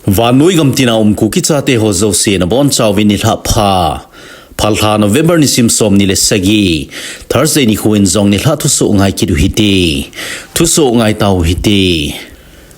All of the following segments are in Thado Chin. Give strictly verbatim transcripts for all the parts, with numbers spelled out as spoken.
Vannoi gamtina um Kuki chate ho jouse nabonchauvin nilhah pha. Phalbi lha November nisim somni le sagi, Thursday nikho in jong nilhah thusoh ngai kit u hite. Thusoh ngai tau hite.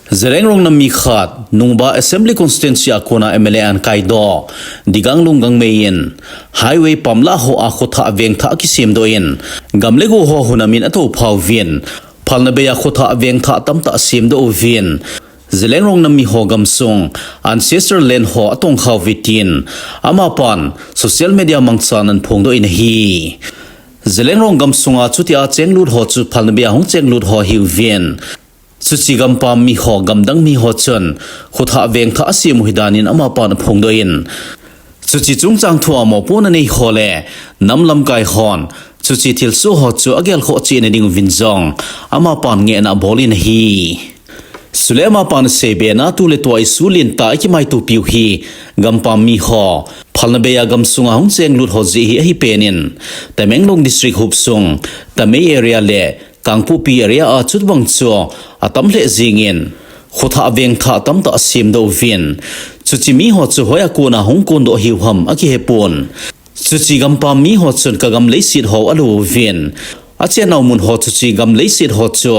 Zeliangrong nam mi khat, Nungba Assembly Constituency a kona M L A ahin kaidoh, Digang Lunggang Mei in, highway pamlah hoa khothah vengthah akisemdoh in, gam le go ho hunamin atouphauvin, phalna beia khothah vengthah tamtah asemdoh uvin, Zeliangrong nam mi ho gamsung, ancestral land ho atongkhauve tin, amapan, social media mangchan ahin phongdoh in ahi. Zeliangrong gamsunga chutia chenglut ho chu phalna beia hung chenglut ho ahiuvin. Chuche gampam mi ho, gamdang mi ho chun, khothah vengthah asem u ahi danin amapan aphongdoh in. Chuche chungchang thua mopohna nei ho le, nam lamkai hon, chuche thilsoh ho chu agelkhoh cheh na diuvin jong, amapan ngehna abolin ahi. Chule amapan aseibe na tuletua issue lentah ikimaitopiu hi, gampam mi ho, phalna beia gamsunga hung chenglut ho jeh hi ahipen in, Tamenglong District hopsung, Tamei area le, Kangpokpi area a chutobang chu atam lheh jengin, khothah vengthah tamtah asemdoh uvin. Chuche mi ho chu hoiya kona hung kondoh ahiu ham akihepon. Chuche gampam mi ho chun kagam leiset ho alo uvin. Achennau mun ho chuche gam leiset ho chu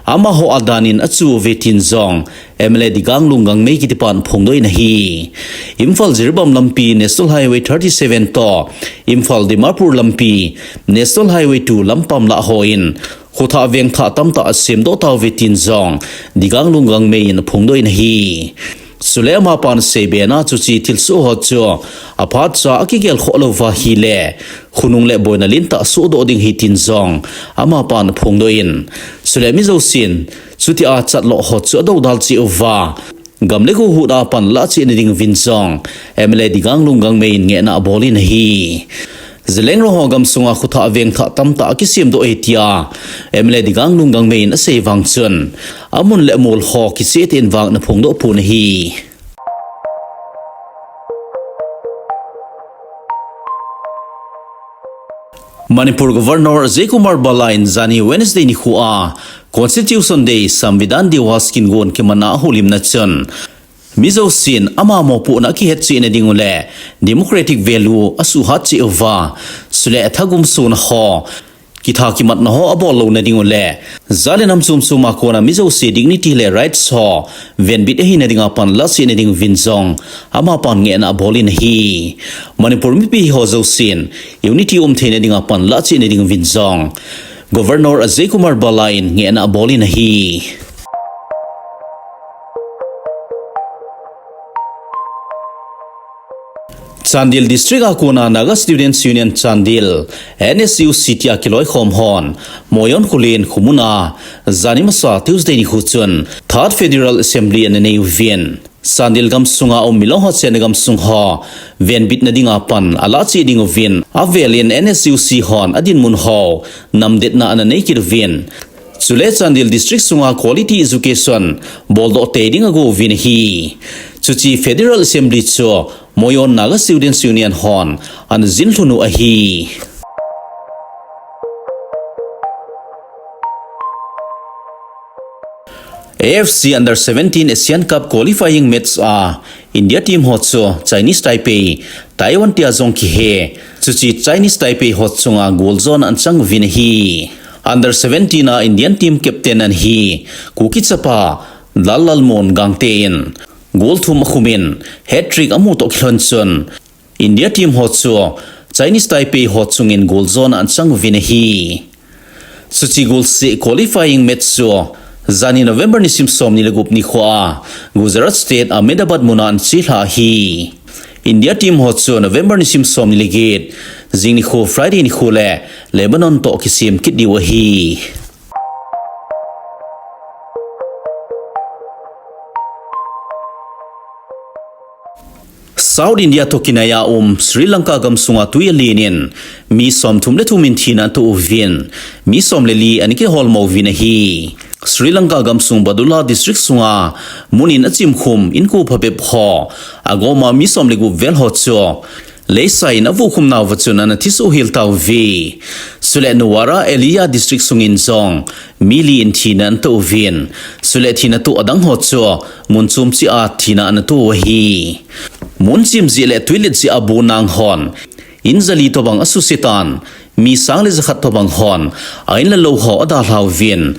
amaho a danin achuh uve tin jong M L A Digang Lunggang Mei kitipan aphongdoh in ahi. Imphal Jiribam lampi National Highway thirty-seven toh, Imphal Dimapur lampi National Highway two lam pamlah hon, khothah vengthah tamtah asemdoh tauve tin jong, Digang Lunggang Mei in aphongdoh in ahi. Chule amapan aseibe na chuche thilsoh ho chu, aphatcha akigelkhoh louva ahile, khonung le boina lentah asohdoh ding ahi tin jong, amapan aphongdoh in. Chule mi jousen, chutia chatloh ho chu adoudal cheh uva, gam le go huhna a pan alah cheh na diuvin jong, M L A Digang Lunggang Mei in ngehna abolin ahi. Zeliangrong ho gamsunga khothah vengthah tamtah akisemdoh e tia, M L A Digang Lunggang Mei in asei vang chun, amun le amol ho kicheh tah in vang ana phongdoh pon ahi. Manipur Governor Ajay Kumar Bhalla in jani Wednesday nikhoa Constitution Day, Samvidhan Diwas kingon kimanna a houlimna chun, mi jousen ama mopohna akihet cheh na diu le democratic value asuhhat cheh uva, chule athagum sona ho, kitha kimatna ho abol lou na diu le, jat le nam chom chom a kona mi jouse dignity le rights ho venbit ahina dinga pan alah cheh na diuvin jong, amapan ngehna abolin ahi. Manipur mipi ho jousen unity um theina dinga pan alah cheh na diuvin jong, Governor Ajay Kumar Bhalla in ngehna abolin ahi. Chandel District a kona Naga Students Union Chandel, N S U C tia kiloikhom hon, Moyon kholen khomuna, jani masa Tuesday nikho chun, Third Federal Assembly ana nei uvin. Chandel gamsunga um milong ho chenna gamsung ho, venbitna dinga pan alah cheh diuvin, avelin N S U C hon adinmun ho, namdetna ana nei kit uvin. Chule Chandel District sunga quality education boldoh tei ding ago uvin ahi. Chuche Federal Assembly chu Moyon Naga Students Union hon ana jinlhun u ahi. A F C Under seventeen Asian Cup qualifying match a India team ho chu Chinese Taipei, Taiwan tia jong kihe. Chuche Chinese Taipei ho chunga goal jona ana chang uvin ahi. Under seventeen a Indian team captain ana hi, Kuki chapa Lallalmon Gangte in goal thum akhumin hat-trick amu toh kilhon chun, India team ho chu Chinese Taipei ho chungin goal jona ana chang uvin ahi. Chuche golseh qualifying match chu jani November nisim somni le gup nikhoa Gujarat State Ahmedabad muna ana chelha ahi. India team ho chu November nisim somni le get, jing nikho Friday nikho le Lebanon toh kisem kit diu ahi. South India toh kinaiya um Sri Lanka gamsunga tui alen in mi somthum le thum in thina atoh uvin, mi som le li ana kiholmo uvin ahi. Sri Lanka gamsung Badulla District sunga mun in achimkhum inko phabep ho, agoma mi som le gup vel ho chu Leisai in avukhum nauva chun ana thisuh hel tauve. Chule Nuwara Eliya district sungin jong mi li in thina ana toh uvin. Chule thina toh adang ho chu mun chom cheh a thina ana toh u ahi. Mun chim jeh le twilet jeh a bu nang hon in jali tobang asusetan, mi sang le jakhat tobang hon a in le lou ho adalha uvin,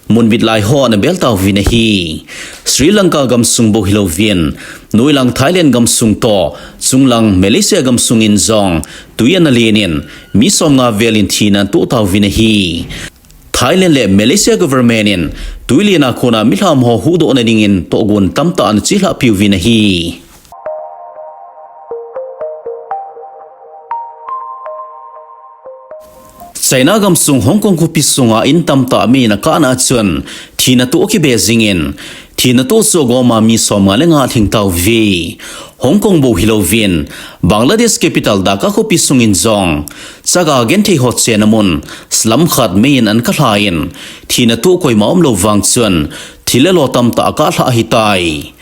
mun mit lai ho ana bel tauvin ahi. Sri Lanka gamsung bou hilouvin, noilang Thailand gamsung toh, chunglang Malaysia gamsung in jong twi ana len in, mi somnga vel in thina ana toh tauvin ahi. Thailand le Malaysia government in twi lenna kona milham ho huhdoh na dingin tohgon tamtah ana chelhah peuvin ahi. China gamsung Hong Kong khopi sunga in tamtah mi ana kahna a chun thina toh akibe jingin, thina toh chu agoma mi somnga le nga alhing tauve. Hong Kong bou hilouvin, Bangladesh capital Dhaka khopi sungin jong chaga genthei ho chenna mun slum khat mei in ana kalhan, thina toh koima umlou vang chun thil le lo tamtah akahlah ahitai.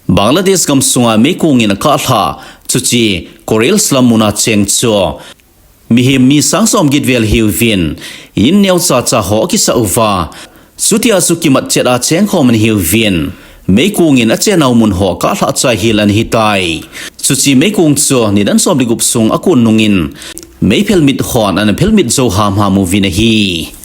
Bangladesh gamsunga meikong in akahlah, chuche Korail slum muna cheng chu mihem mi sang som get vel ahiuvin, in neocha cha ho akisah uva, chutia chu kimat chet a chengkhom ana hiuvin, meikong in achennau mun ho akahlah chai hel ana hitai. Chuche meikong chu nidan som le gup sung akon nungin, mei phelmit hon ana phelmit jou hamham uvin ahi.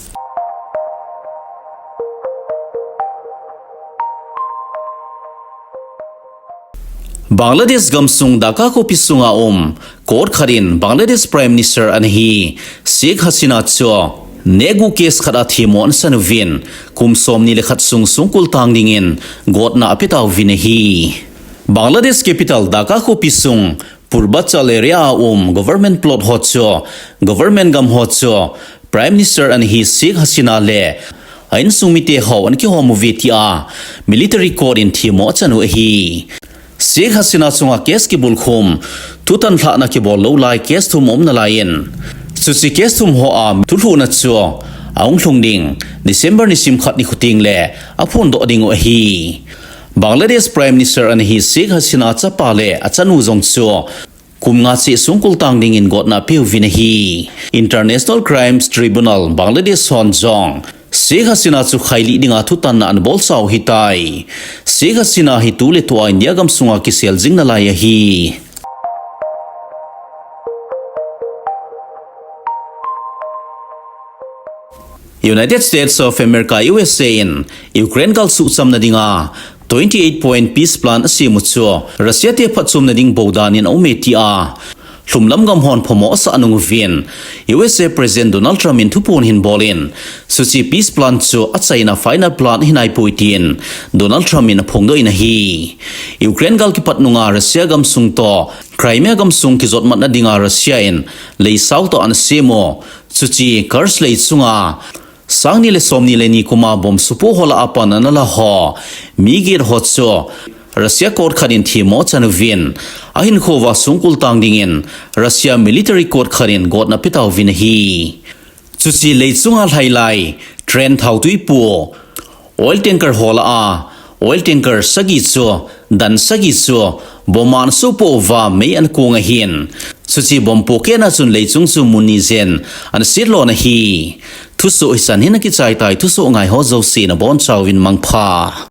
Bangladesh gamsung Dhaka khopi sunga um court khat in Bangladesh Prime Minister ana hi Sheikh Hasina chu nehgu case khat a themmo ana chan uvin, kum somni le khat sung songkul tang dingin gotna ape tauvin ahi. Bangladesh capital Dhaka khopi sung Purbanchal area a um government plot ho chu, government gam ho chu Prime Minister ana hi Sheikh Hasina le a insung mite ho ana kihom uve tia military court in themmo achan u ahi. Sheikh Hasina chunga case kibulkhum, thutan lhahna kibol lou lai case thum aum nalaiyin, chuche case thum hoa thulhuhna chu ahung lhung ding December nisim khat nikho teng le aphondoh ding u ahi. Bangladesh Prime Minister ana hi Sheikh Hasina chapa le achanu jong chu kum nga cheh songkul tang dingin gotna apeuvin ahi. International Crimes Tribunal Bangladesh hon jong Sheikh Hasina chu khailih dinga thutanna ana bolsa u ahitai. Sheikh Hasina hi tuletua India gamsunga kisel jing nalai ahi. United States of America, U S A in Ukraine gal suhchamna dinga twenty-eight point peace plan asem u chu Russia te phatchomna ding boudan in aume tia lhumlam gam hon phamo asah nung uvin, U S A President Donald Trump in thuphon ahin bolin, chuche peace plan chu achaina final plan ahinaipoi tin Donald Trump in aphongdoh in ahi. Ukraine gal kipat nunga Russia gamsung toh Crimea gamsung kijotmatna dinga Russia in leisao tah ana sem u, chuche Kursk lei chunga sangni le somni le ni kuma bomb supoh ho lah a pan ana la ho mi get ho chu Russia court khat in themmo achan uvin, ahinkhouva songkul tang dingin Russia military court khat in gotna apetauvin ahi. Chuche lei chunga lhailai train thautui pu oil tanker ho lah a oil tanker sagi chu, dan sagi chu bomb a ana supoh uva mei ana kong ahin, chuche bomb pohkehna chun leichung chu mun ni jen ana setlon ahi. Thusoh hichan hin akichaitai, thusoh ngai ho jouse nabonchauvin mangpha.